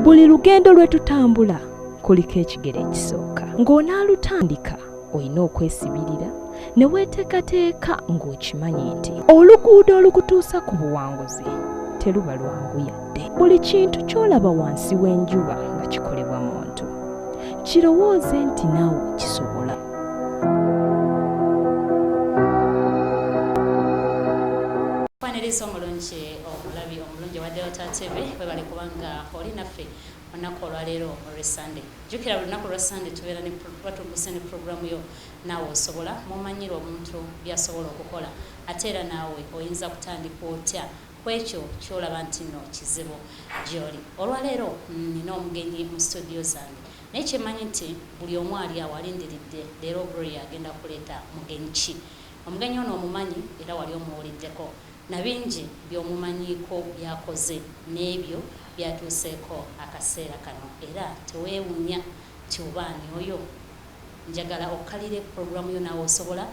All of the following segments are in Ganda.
Buli lugendo lwe tutambula kuliko ekigere ekisooka. Ng'onaalutandika olina okwesibirira ne weeteekateeka ng'okimanyi nti oluguudo olukutuusa ku buwanguzi teruba lwangu yadde. Buli kintu ky'olaba wansi w'enjuba nga kikolebwa muntu, kirowooze nti naawe okisobola. Kwaniriza omulungi omulabi omulungi owa Delta TV, webale kubanga oli naffe olunaku olwaleero olwe Sunday. Jjukira buli lunaku lwa Sunday tubeera ne batuguse ne programu yo naawe osobola mumanyira omuntu by'asobola okukola, ate era naawe oyinza kutandika otya ku ekyo ky'olaba nti nno kizibu gy'oli. Olwaleero nnina omugenyi mu studio zange, naye kyemmanyi nti buli omu ali awo alindiridde leero Gloria agenda kuleeta mugenyi ki. Omugenyi ono omumanyi era wali omuwuliddeko na bingi by'omumanyiiko by'akoze n'ebyo by'atuuseeko akaseera kano, era teweewunya nti oba ani oyo. Njagala okkalire pulogulaamu yo naawe osobola,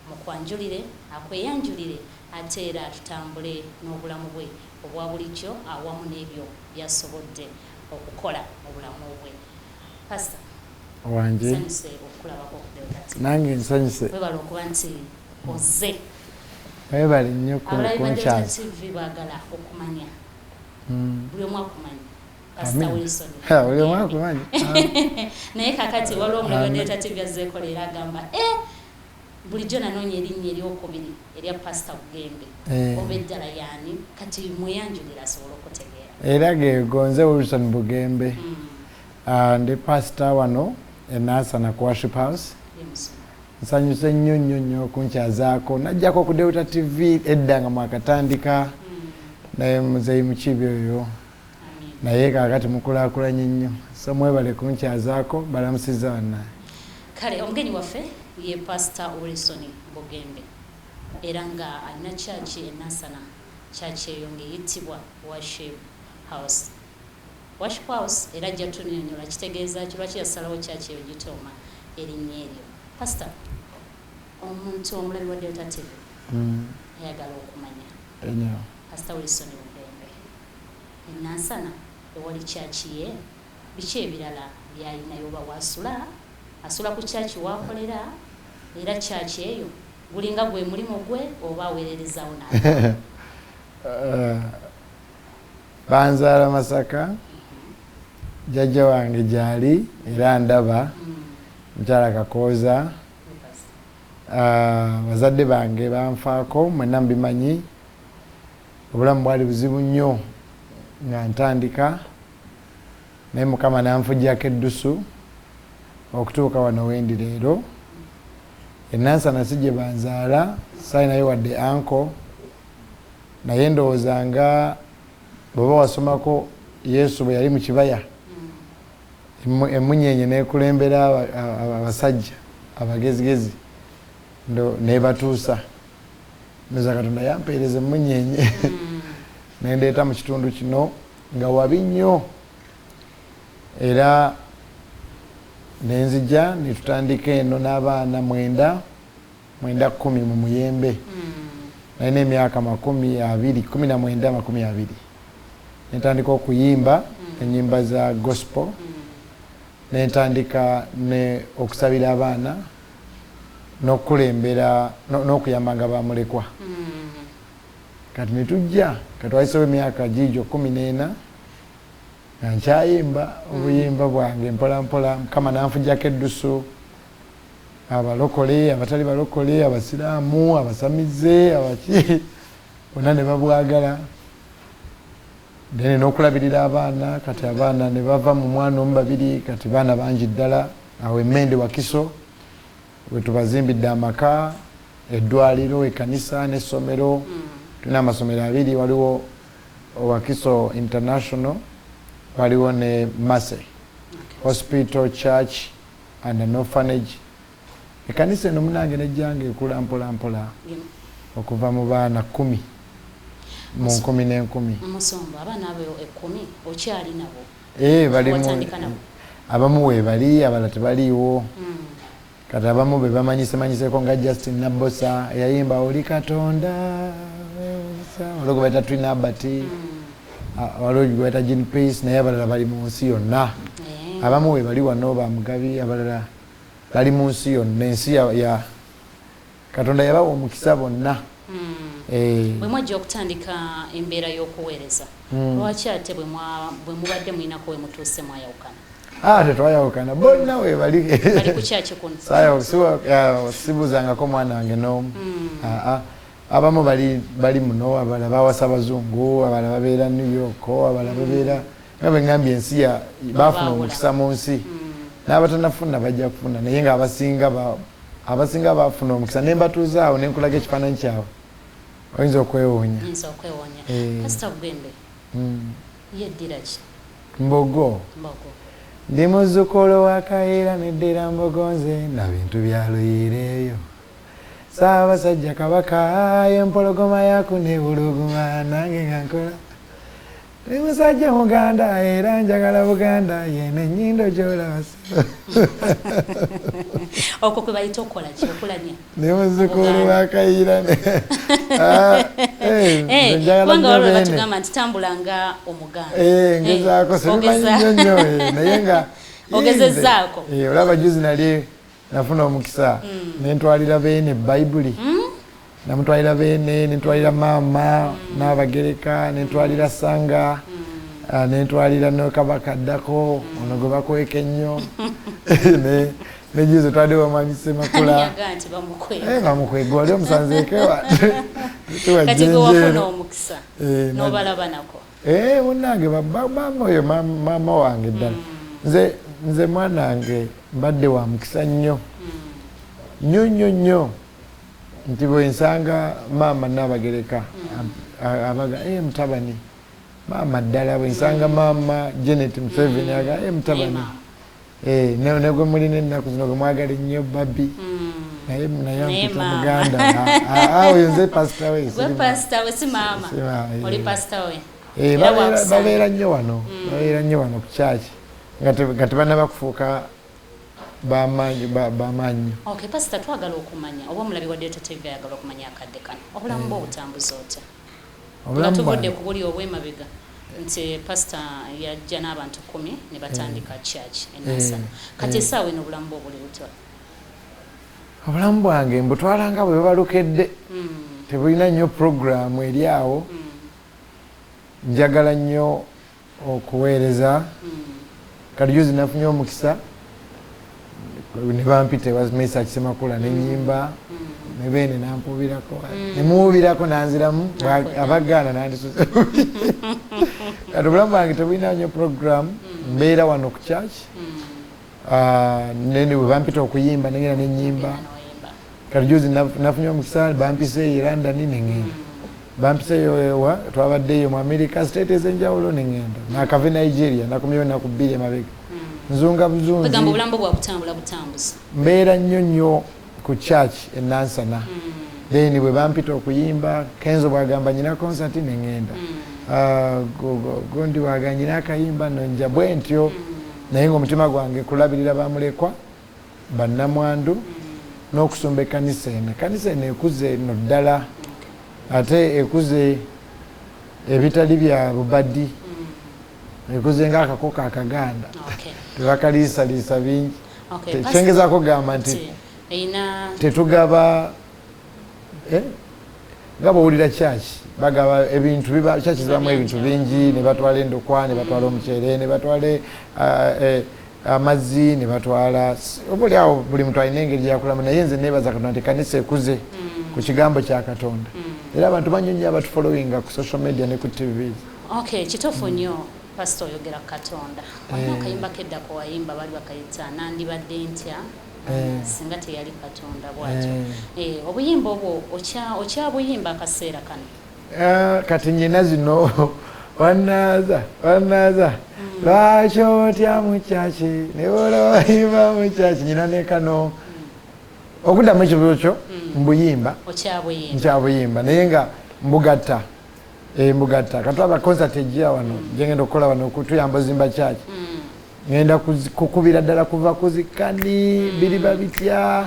mukwanjulire, akweyanjulire ate era tutambule n'obulamu bwe obwa bulijjo awamu n'ebyo by'asobodde okukola mu bulamu bwe. Pastor, Wangi. nsanyuse okukulabako ku Delta TV. Nange nsanyuse. Webale okuba nti ozze. Webale nnyo Abalabi ba Delta kunkyaza. TV baagala okumanya. Buli omu akumanyi. Pastor Amin. Wilson. Ha, buli omu akumanyi. Naye kakati waliwo omulabi wa Amen. Delta TV azzeekola era agamba bulijjo nanoonya erinnya eryokubiri erya Pastor Bugembe. Oba eddala yaani, kati mweyanjulira asobole okutegeera. Era geego, nze Wilson Bugembe. Ndi pastor wano e Nansana ku Worship House. Nsanyuse nnyo nnyo nnyo okunkyazaako. Najjako ku Delta TV edda nga mwakatandika naye muzeeyi Mukiibi oyo. Naye kaakati mukulaakulanye nnyo. So mwebale kunkyazaako, balamusizza bannange. Kale omugenyi waffe ye Pastor Wilson Bugembe, era nga alina church e Nansana. Church eyo ng'eyitibwa Worship House. Worship House era ajja tunnyonnyola kitegeeza ki, lwaki yasalawo church eyo gituuma erinnya eryo. Pastor, omuntu omulabi wa Delta TV ayagala okumanya Pastor Wilson Bugembe e Nansana ewali church ye, biki ebirala by'alinayo, oba waasula, asula ku church waakolera, era church eyo gulinga gwe mulimu gwe oba aweererezaawo n'abantu? Banzaala Masaka, jjajja wange gyali era ndaba mukyala Kakooza. Bazadde bange banfaako, mwenna mubimanyi. Obulamu bwali buzibu nnyo nga ntandika, naye Mukama n'anfuggyako eddusu okutuuka wano wendi leero. E Nansana si gye banzaala, saalinayo wadde anko, naye ndowooza nga bw'oba wasomako Yesu bwe yali mu kibaya, emunyeenye n'ekulembera abasajja abagezigezi n'ebatuusa. Ndowooza Katonda yampeereza emunyeenye nendeeta mu kitundu kino nga wabi nnyo, era nenzija netutandika eno n'abaana 9, 9 10 mu Muyembe. Nalina emyaka 20, 19, 20. Nentandika okuyimba ennyimba za gospel, nentandika ne okusabira abaana n'okukulembera n'okuyambanga bamulekwa. Kati netujja, kati wayiseewo emyaka giigyo 14 nga nkyayimba obuyimba bwange mpola mpola. Mukama n'anfuggyako eddusu, abalokole, abatali balokole, abasiraamu, abasamize, abaki, bonna ne babwagala. Then n'okulabirira abaana, kati abaana ne bava mu mwana omu babiri, kati baana bangi ddala. Awo Emmende Wakiso we tubazimbidde amaka, eddwaliro, ekkanisa n'essomero. Tulina amasomero 2, waliwo Wakiso International, waliwo ne Mercy Hospital Church and an orphanage. Ekkanisa eno munange nejjanga ekula mpola mpola okuva mu baana 10 mu nkumi n'enkumi. Musumba, abaana abo 10 okyali nabo? Bali mu Watandika nabo? Abamu weebali, abalala tebaliiwo. Kati abamu be bamanyisemanyiseko nga Justin Nabosa eyayimba Oli Katonda, waliwo gwe bayita Twin Albert. Waliwo gwe bayita Jean Peace, naye abalala bali mu nsi yonna. Abamu we bali wano, bamugabi, abalala bali mu nsi yonna. Ensi ya Katonda yabawa omukisa bonna. Bwe mwajja okutandika embeera y'okuweereza, lwaki ate bwe mubadde mulinako we mutuuse mwayawukana? Ah, tetwayawukana, bonna we bali. Bali ku kyaki kuno? Sibuzangako mwana wange n'omu. Ah, ah. Abamu bali muno, abalala bawasa abazungu, abalala babeera New York, abalala babeera nga bwe ngambye ensi ya bafuna omukisa mu nsi, n'abatanafuna bajja kufuna, naye nga abasinga bafuna omukisa. Ne mbatuuza awo ne nkulaga ekifaananyi kyabwe, oyinza okwewuunya. Nyinza okwewuunya. Pasita Bugembe yeddira ki? Mbogo. Mbogo. Ndi muzzukulu wa Kayiira, neddira Mbogo, nze na bintu bya Luyiira eyo. Ssaabasajja Kabaka y'empologoma yakunebuluguma, nange nga nkola. Ndi musajja Muganda era njagala Buganda, yene ennyindo gy'olaba. Okwo kwe bayita okukola ki? Okulanya. Ndi muzzukulu wa Kayiira. Ah, nze njagala kubanga nnyo waliwo Beene. batugamba nti tambula nga Omuganda. Ngezaako, sibimanyi nnyo nnyo, naye nga Ogezezzaako. Olaba juzi nali nafuna omukisa nentwalira Beene Bayibuli, namutwalira Beene, nentwalira maama Naabagereka, nentwalira Sanga, nentwalira ne Kabaka addako ono gwe bakweka ennyo. Ne juzi twadde wamwami Semakula. Yaga nti bamukweka. Bamukwega, wali omusanzeekewa. Kati gwe wafuna omukisa n'obalaba nako. Munnange, maama oyo, maama wange ddala. Nze mwana wange mbadde wa mukisa nnyo nnyo nnyo nnyo, nti bwe nsanga maama Naabagereka abaga, "Mutabani." Maama ddala, bwe nsanga maama Janet Museveni aga, "Mutabani." Maama. Ne gwe mulina ennaku zino gwe mwagala ennyo, Babi, naye naye Naye ampita maama. muganda. Oyo nze pasita we. Gwe pasita we, si maama. Si maama. Oli pasita we. Era wakusanga. Babeera nnyo wano, babeera nnyo wano ku kyaki nga tebannaba kufuuka bamaanyi bamaanyi nnyo. Okay, pasita, twagala okumanya, oba omulabi wa Delta TV ayagala okumanya akadde kano, obulamu bwe obutambuza otya nga Obulamu tuvudde bwange ku buli obw'emabega nti pasita yajja n'abantu 10 ne batandika church eNansana. Kati essaawa eno obulamu bwe buli butya? Obulamu bwange mbutwala nga bwe bubalukedde, tebulina nnyo puroguramu eri awo. Njagala nnyo okuweereza. Kati juzi nafunye omukisa ne bampita ewa Mesach Semakula nenyimba ne Beene, nampubirako, nemuwubirako, nanziramu. Nakola. Abagaana nandisuze. Kati obulamu bwange tebulina nnyo puroguramu, mbeera wano ku church. Nene bwe bampita okuyimba nengenda nenyimba. Genda n'oyimba. Kati juzi nafunye omukisa, bampise e London nengenda, bampiseyo ewa twabaddeyo mu America, state ez'enjawulo nengenda. Nakava e Nigeria, nakomyewo ennaku 2 emabega. Nzunga buzunzi. Kwegamba obulamu bwe bwakutambula butambuzi. Mbeera nnyo nnyo ku church eNansana, then bwe bampita okuyimba, Kenzo bwagamba nyina concert nengenda. Gundi bwaga nyina akayimba nonja, bwe ntyo. Naye ngaomutima gwange kulabirira bamulekwa, bannamwandu n'okusumba ekkanisa eno. Ekkanisa eno ekuze eno ddala, ate ekuze ebitali bya bubadi, ekuze ngaakakoko akaganda, tebakaliisaliisa bingi. Kyengezaako kugamba nti Nti erina tetugaba, nga bwowulira church bagaba ebintu, church zibamu ebintu bingi, ne batwala endokwa, ne batwala omuceere, ne batwala amazzi, ne batwala oba oli awo. Buli muntu alina engeri gyakulamu, naye nze nebaza Katonda nti kanisa ekuze ku kigambo kya Katonda, era abantu bangi nnyo abatufollowinga ku social media ne ku TV. Okay, kituufu nnyo pasita, oyogera ku Katonda. Olina akayimba keddako wayimba, baali bakayita "Nandibadde Ntya Singa Teyali Katonda" bwatyo. Obuyimba obwo okyabuyimba akaseera kano? Kati nyina zino, wanaaza wanaaza, lwaki otya mukyaki nebolawayimba mukyaki, nyina ne kano. Okuddamu ekibuzo kyo, mbuyimba. Okyabuyimba? Nkyabuyimba, naye nga mbugatta. Mbugatta. Katwaba concert ejja wano gyengenda okukola wano okutuyamba ozimba kyaki, ngenda kukubira ddala kuva kuzikani biriba bitya,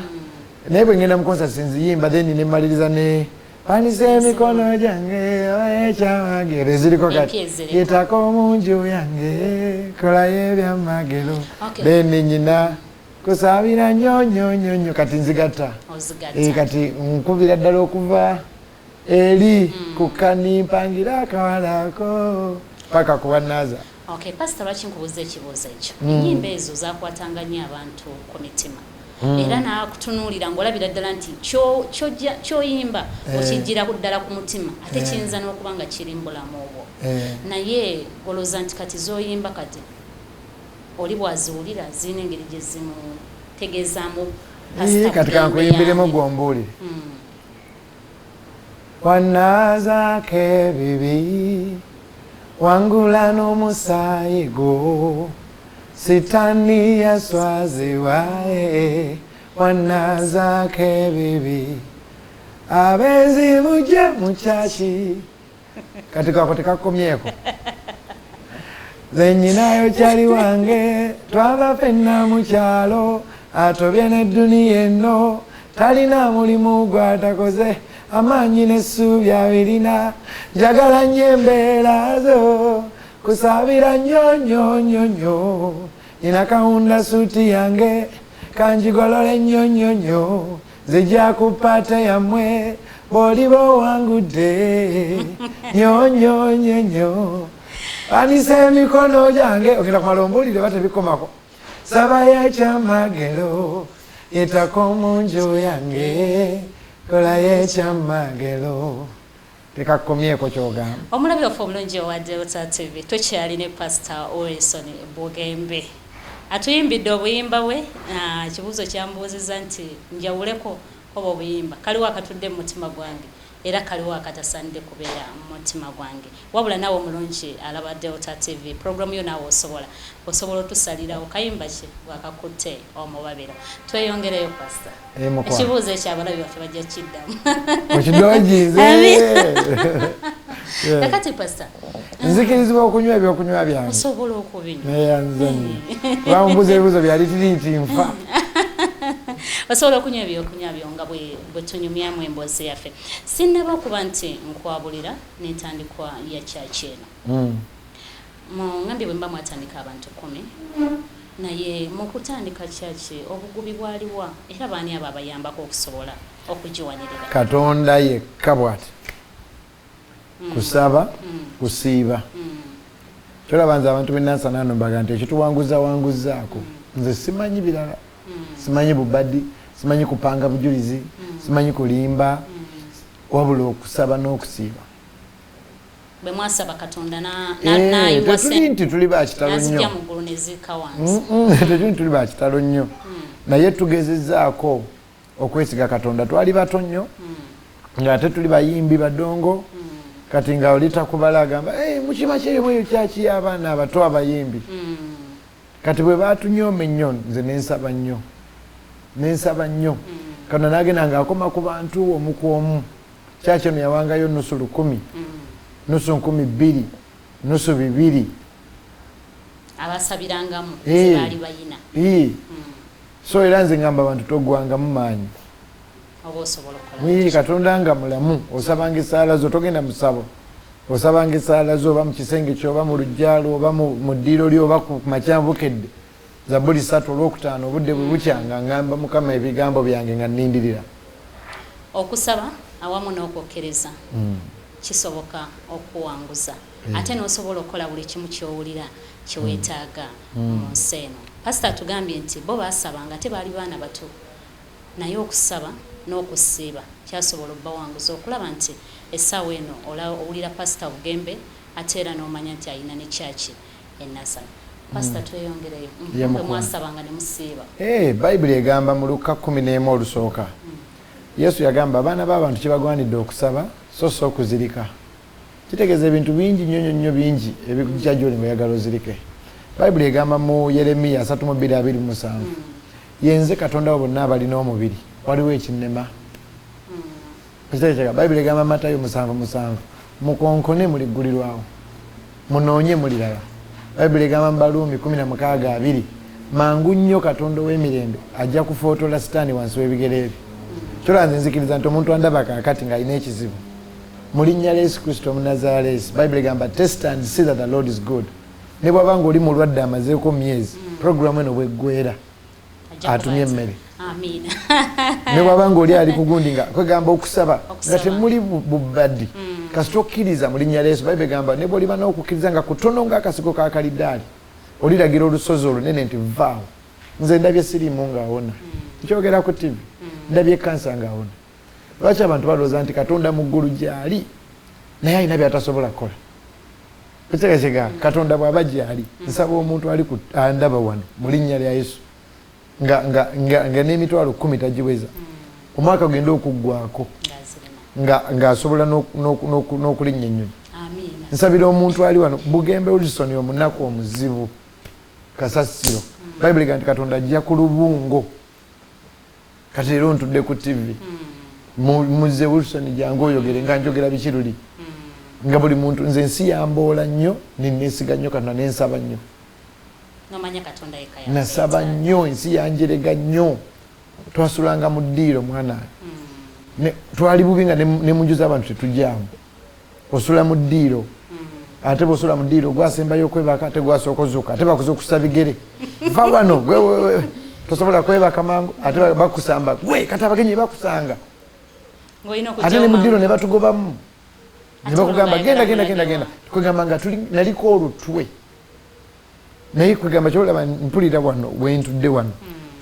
naye bwe ngenda mu concert nziyimba, then nemaliriza ne Panisa emikono gyange ekyamagero eziriko kati yetako mu nju yange kolayo ebyamagero then nyina kusabira nnyo nnyo nnyo nnyo kati nzigatta kati nkubira ddala okuva eri kukanimpangira akawalako paka kuwanaza. Okay, Pastor, lwaki nkubuuza ekibuuzo ekyo? Ennyimba ezo zakwatanga nnyo abantu ku mitima era n'akutunuulira ng'olabira ddala nti ky'oyimba okijjira ddala ku mutima ate kiyinza n'okuba nga kiri mu bulamu obwo. Naye olowooza nti kati z'oyimba kati oli bw'aziwulira zirina engeri gye zimutegeezaamu? Kati kankuyimbiremu gw'ombuulire. Wanaazaako ebibi wangula n'omusaayi gwo sitani yaswazibwa wanaazaako ebibi abenzi mujje mu kyaki kati kako tekakomyeko nze nyinayo kyali wange twava ffenna mu kyalo atobye n'edduniya eno talina mulimu gwatakoze amaanyi n'essuubi abirina njagala nnyo embeera zo kusabira nnyo nnyo nnyo nnyo nina kawunda suuti yange kanjigolole nnyo nnyo nnyo nzija ku paate yammwe bw'oliba owangudde nnyo nnyo nnyo nnyo anisa emikono gyange ogenda kumala ombuulire oba tebikomako sabayo ekyamagero yetako mu nju yange kolayo ekyamagero tekakomyeko kyogamba. Omulabi waffe omulungi owa Delta TV, tukyali ne Pastor Wilson Bugembe atuyimbidde obuyimba bwe. Ekibuuzo kyambuuzizza nti njawuleko oba obuyimba kaliwo akatudde mu mutima gwange era kaliwo akatasaanidde kubeera mu mutima gwange. Wabula naawe omulungi alaba Delta TV programu yo, naawe osobola otusalirawo kayimba ki bwakakutte omubabiro. Tweyongereyo, Pastor. Ekibuuzo ekyo abalabi baffe bajja kiddamu. Okidogize. Kakati Pastor, nzikirizibwa okunywa ebyokunywa byange? Osobola okubinywa. Neyanzanyo bambuza ebibuzo byali tiri nti nfa. Osobola okunywa ebyokunywa byo nga bwe tunyumyamu emboozi yaffe. Sinnaba kuba nti nkwabulira n'entandikwa ya kyaki eno. Ngambye bwe mba mwatandika abantu 10, naye mu kutandika kyaki obugubi bwaliwa era baani abo abayambako okusobola okugiwanirira? Katonda yekka bw'ati kusaba kusiiba. Kyolaba nze abantu benansana mbaga nti ekituwanguza wanguzaako nze simanyi birala, simanyi bubadi, simanyi kupanga bujulizi, simanyi kulimba, wabula okusaba n'okusiiba. Bwe mwasaba Katonda Tetuli nti tuli bakitalo nnyo. Nazijja mu ggulu ne zikka wansi. Tetuli nti tuli bakitalo nnyo, naye tugezezzaako okwesiga Katonda. Twali bato nnyo ng'ate tuli bayimbi badongo. Kati nga oli takubala agamba, "Mukima kyerimu eyo kyaki y'abaana abato abayimbi?" Kati bwe batunyooma ennyo, nze nensaba nnyo, nensaba nnyo. Katonda nagenda ng'akoma ku bantu omu ku omu. Kyaki eno yawangayo nusu 1000, nusu 2000, nusu 2000. Abasabirangamu zebaali bayina. So era nze ngamba abantu togwangamu maanyi. Oba osobola okukola. Katonda nga mulamu, osabanga esaala zo, togenda musabo, osabanga esaala zo oba mu kisenge kyo oba mu lujjalo oba mu ddiiro lyo oba ku makya bukedde Zabuli 3 olwokutaano obudde bwe bukyanga ngamba Mukama ebigambo byange nga nnindirira. Okusaba awamu n'okukkiriza kisoboka okuwanguza ate n'osobola okukola buli kimu ky'owulira kyeweetaaga mu nsi eno. Pasita atugambye nti bo baasabanga ate baali baana bato, naye okusaba n'okusiiba kyasobola obbawanguza okulaba nti essaawa eno owulira Pasita Bugembe ate era n'omanya nti alina ne kyaki enasana. Pasita, tweyongereyo. Bwe mwasabanga ne musiiba. Bayibuli egamba mu Lukka 11 olusooka, Yesu yagamba abaana b'abantu kibagwanidde okusaba so si okuzirika. Kitegeeza ebintu bingi nnyo nnyo nnyo bingi ebikujja gyoli ngaoyagala ozirike. Bayibuli egamba mu Yeremiya 32:27, yenze Katonda wo bonna abalina omubiri, waliwo ekinnema? Ekitegeeza Bayibuli egamba Matayo 7:7, mukonkone muliggulirwawo, munoonye muliraba. Bayibuli egamba mu Baluumi 16:20, mangu nnyo Katonda ow'emirembe ajja kufootola sitaani wansi w'ebigere bye. Kyola nze nzikiriza nti omuntu andaba kaakati ng'alina ekizibu, mu linnya lya Yesu Kristo Omunazaalesi, Bayibuli egamba, "Test and see that the Lord is good." Ne bw'aba ng'oli mulwadde amazeeko myezi, programu eno bweggwera Ajja atumye kuba emmere. Amiina. Ne bw'aba ng'oli ali kugundi, nga kwegamba okusaba nga Okusaba. temuli bubaddi, kasita okkiriza mu linnya lya Yesu. Bayibuli egamba ne bw'oliba n'okukkiriza nga kutono ng'akasigo ka kalidaali, oliragira olusozi olunene nti vaawo. Nze ndabye siriimu ng'awona, nkyogera ku TV, ndabye kansa ng'awona. Lwaki abantu balowooza nti Katonda mu ggulu gyali naye alina byatasobola kukola? Kutegekyega Katonda bw'aba gyali, nsaba omuntu ali andaba wano, mu linnya lya Yesu, nga n'emitwalo 10 tagiweza, omwaka genda okuggwako Ng'azirina. Ng'asobola n'okulinnya ennyonyi. Amiina. Nsabira omuntu ali wano, Bugembe Wilson, omunaku omuzibu kasasiro. Bayibuli ga nti Katonda ajja ku lubungo. Kati leero ntudde ku TV, muze Wilson, jangu oyogere. Nga njogera biki luli, nga buli muntu, nze ensi yamboola nnyo, nenesiga nnyo Katonda, nensaba nnyo. Nomanya Katonda yekka Nasaba yakwetaaga. nnyo, ensi yanjerega nnyo. Twasulanga mu ddiiro, mwana. Twali bubi nga ne mu nju z'abantu tetujaamu. Osula mu ddiiro, ate bwosula mu ddiiro gwasembayo okwebaka, ate gwasooka ozuuka, ate bakuza okusa bigere, va wano gwe, we, we, tosobola kwebaka mangu, ate bakusamba gwe. Kati abagenyi bakusanga Ng'olina ate okujjawo ne mu ddiiro mangu. Ne batugobamu ne Ate bakugamba olwo genda, ng'ayagala genda, genda, genda. Kwegamba nga tuli naliko olutwe, naye kwegamba kyolaba mpulira wano wentudde wano,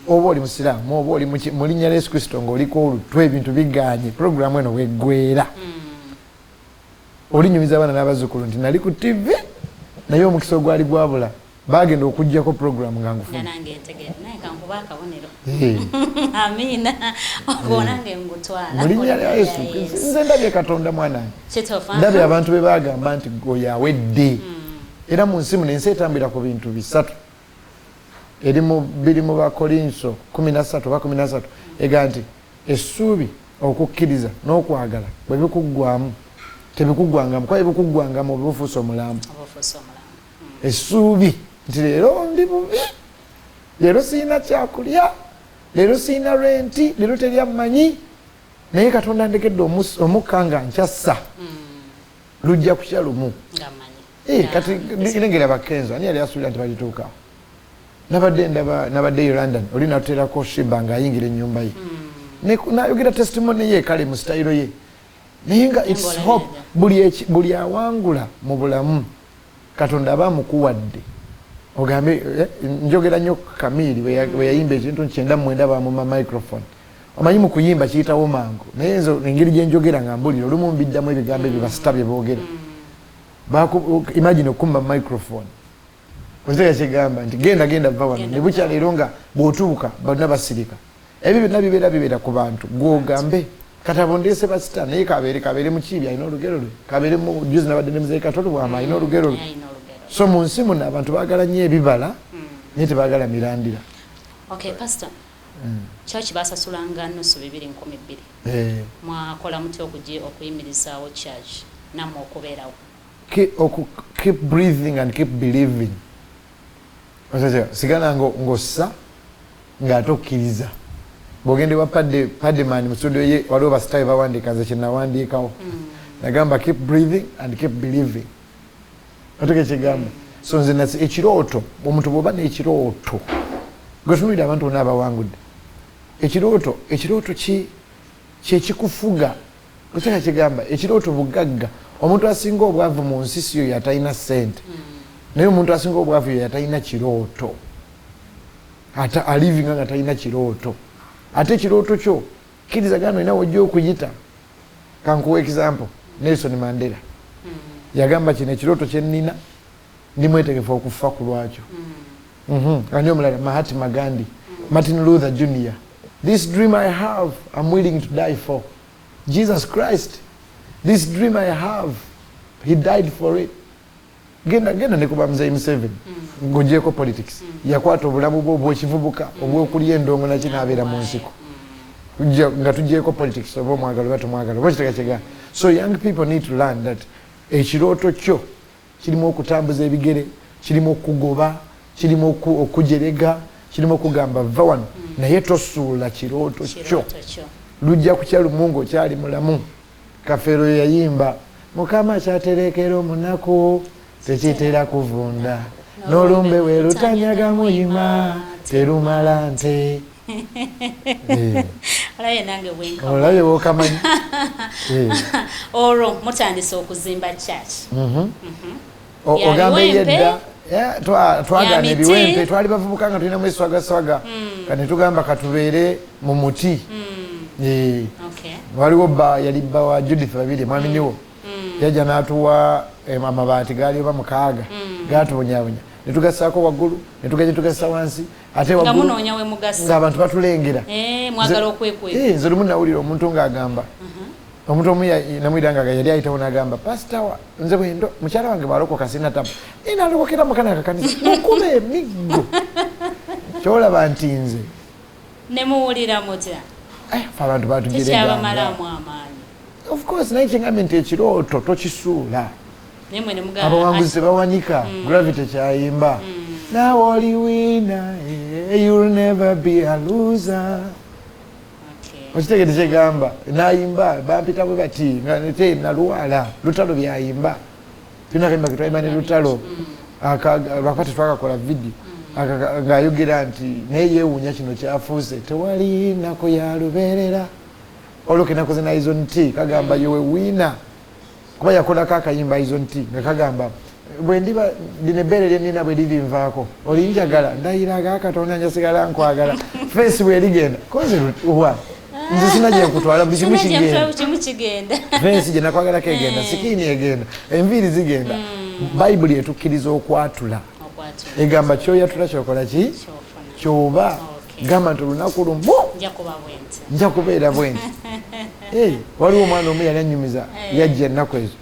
oba oli musiraamu oba oli mu linnya lya Yesu Kristo, ng'oliko olutwe, ebintu biganye, programu eno weggwera, olinyumiza abaana n'abazzukulu nti nali ku TV, naye omukisa ogwali gwabula bagenda okugjako programu nga Nga ngufuna. Nange ntegeera, naye kankuba akabonero. Eh. Amiina, ogwo nange ngutwala. Mu linnya lya Yesu. Nze ndabye Katonda, mwanange. Kituufu. Ndabye abantu be bagamba nti oyo awedde. Era mu nsi muno, ensi etambulira ku bintu bisatu. Eri mu biri mu Bakolinso 13 oba 13, ega nti essuubi, okukkiriza n'okwagala bwe bikuggwamu, tebikuggwangamu, kuba bikuggwangamu oba ofuuse omulambo. Oba ofuuse omulambo. Essuubi nti leero ndi bubi, leero sirina kyakulya, leero sirina renti, leero terya mmanyi, naye Katonda ndekedde omukka nga nkyassa, lujja kukya lumu. Nga mmanyi. Eh, kati nengera bakenzo, ani yali asuubira nti balituukawo? Nabadde ndaba, nabaddeyo London, oli natuterako Shiba ng'ayingira ennyumba ye. Nayogera testimony ye, kale mu sitayiro ye, naye nga its Ng'olabira hope. ddala. Buli awangula mu bulamu, Katonda aba amukuwadde. Ogambe njogera nnyo Kamiiri bwe yayimba ekintu 99, bamuma microphone. Omanyi mu kuyimba kiyitawo mangu, naye nze engeri gyenjogera nga mbulira, olumu mbiddamu ebigambo ebyo basita bye boogera. Imagine okumba microphone, ozega kigamba nti genda, genda, va wano. Genda. Ne bukya leero nga bw'otuuka bonna basirika. Ebyo byonna bibeera ku bantu. Gwogambe kati abo ndeese basita, naye kabeere mukiibi alina olugero lwe, kabeere mu juzi nabadde ne Muzeyi Katolu Bwama, alina olugero lwe. Naye alina olugero. So mu nsi muno abantu baagala nnyo ebibala, naye tebaagala mirandira. Okay, pastor, church basasulanga nusu bibiri 2,000. Eh, Mwakola mutya okuyimirizaawo church nammwe okubeerawo? Keep breathing and keep believing. Otegeera? Sigala ng'ossa ng'ate okkiriza. Bw'ogenda ewa Pademan mu studio ye, waliwo basitawe bawandiika. Nze kyenawandiikawo nagamba, "Keep breathing and keep believing." Otege kigamba. So nze ekirooto, omuntu bw'oba n'ekirooto, gwetunulira abantu bonna abawangudde, ekirooto kyekikufuga. Otega kigamba, ekirooto bugagga. Omuntu asinga obwavu mu nsi si yoyo atalina ssente, naye omuntu asinga obwavu yoyo atalina kirooto, ate alivinga nga talina kirooto. Ate ekirooto kyo kkiriza gano olina wojja okuyita. Kankuwa example, Nelson Mandela yagamba, "Kino ekirooto kyenina, ndi mwetegefu okufa ku lwakyo." Ani omulala? Mahatma Gandhi, Martin Luther Jr, "This dream I have, I'm willing to die for." Jesus Christ, "This dream I have," he died for it. Genda, genda nekuba Muzeyi Museveni, ng'ogyeko politics, yakwata obulamu bwe obwekivubuka obwokulya endongo naki n'abeera mu nsiko. Nga tugyeko politics, oba omwagala oba tomwagala, oba kitega kyega. So young people need to learn that ekirooto kyo kirimu okutambuza ebigere, kirimu okugoba, kirimu okujerega, kirimu okugamba va wano, naye tosuula kirooto kyo. Kirooto kyo. Lujja kukya lumu ng'okyali mulamu. Kafeero yayimba Mukama kyaterekera omunaku tekitera kuvunda, n'olumbe we lutanyaga muyima terumala nte. Olabye nange bwenka. Olabye bw'okamanyi. Olwo mutandise okuzimba church. Ogamba eyedda twagaana ebiwempe, twali bavubuka nga tulinamu eswagaswaga, kati tugamba katubeere mu muti. Waliwo bba yali bba wa Judith Babiri, mwami niwo yajja n'atuwa amabaati gaali oba 6 gaatubonyabonya, ne tugassaako waggulu ne tugenda tugassa wansi, ate waggulu ng'abantu batulengera. Mwagala okwekweka. Nze lumu nawulira omuntu ng'agamba, omuntu omu namwira nga yali ayitawo n'agamba, pasita nze bwendo mukyala wange bw'alokoka sirina tabu, naye nalokokera mu kano akakanisa mukuba emiggo. Kyolaba nti nze ne muwulira mutya? Ffe abantu batujereganga. Of course, naye kyengambye nti ekirooto tokisuula. Abawanguzi tebawanika, gravity kyayimba. Naawe oli winner, you'll never be a loser. Okitegedde kyegamba, nayimba bampita bwe bati nga nete nalwala lutalo byayimba. Tulina akayimba ke twayimba ne lutalo, lwakuba tetwakakola vidiyo, ng'ayogera nti naye yeewuunya kino kyafuuse tewali nnaku ya lubeerera. Olwo ke nakoze na Izon T kagamba yowe winner, kuba yakolako akayimba Izon T nga kagamba bwe ndiba lino ebbeere lye nnina bwe lirinvaako olinjagala ndayiraga Katonda njasigala nkwagala feesi bwe ligenda koze wa nze sina gye nkutwala buli kimu kigenda feesi gye nakwagalako egenda, sikiini egenda, enviiri zigenda. Bayibuli etukkiriza okwatula, egamba kyoyatula kyokola ki kyoba. Gamba nti olunaku lumu nja kubeera bwenti. Waliwo omwana omu yali annyumiza, yajja ennaku ezo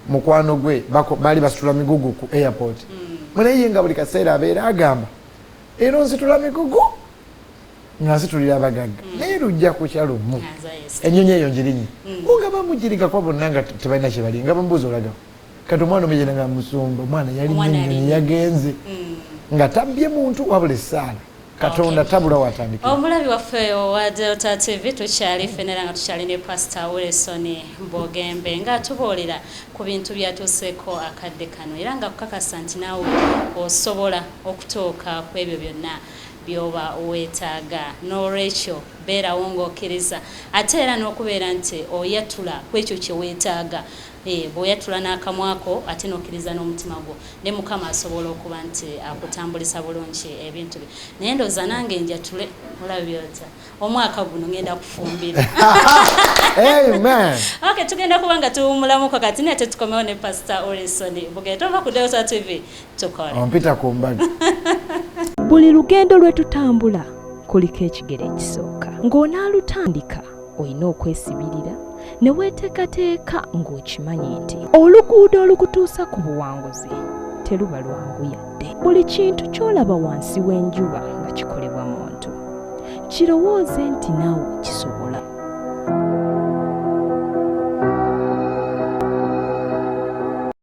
mukwano gwe baali basitula migugu ku airport, munaye ye nga buli kaseera abeera agamba era onsitula migugu nga nsitulira abagagga, naye lujja kukya lumu ennyonyi eyo ngirinye nga bamugirigako bonna nga tebalina kye bali nga bamubuuza olagawo. Kati omwana omu yagenda nga musumba, omwana yalinye ennyonyi yagenze nga tabbye muntu wabula essaala. Katonda tabula watandikira. Omulabi waffe owa Delta TV tukyali ffenna nga tukyali ne Pastor Wilson Bugembe ng'atubuulira ku bintu byatuuseeko akadde kano, era nga kukakasa nti naawe osobola okutuuka ku ebyo byonna by'oba weetaaga. N'olwekyo beerawo ng'okkiriza, ate era n'okubeera nti oyatula ku ekyo kye weetaaga. Bw'oyatula n'akamwako ate n'okkiriza n'omutima gwo, ne Mukama asobola okuba nti akutambulisa bulungi ebintu bye. Naye ndowooza nange njatule, olabye otya? Omwaka guno ngenda kufumbirwa. Amen. Okay, tugenda kuba nga tuwummulamuko kati, naye tetukomewo ne Pastor Wilson Bugembe. Tova ku Delta TV, tukole. Ompita ku mbaga. Buli lugendo lwe tutambula kuliko ekigere ekisooka. Ng'onaalutandika olina okwesibirira ne weeteekateeka ng'okimanyi nti oluguudo olukutuusa ku buwanguzi teruba lwangu yadde. Buli kintu ky'olaba wansi w'enjuba nga kikolebwa muntu, kirowooze nti naawe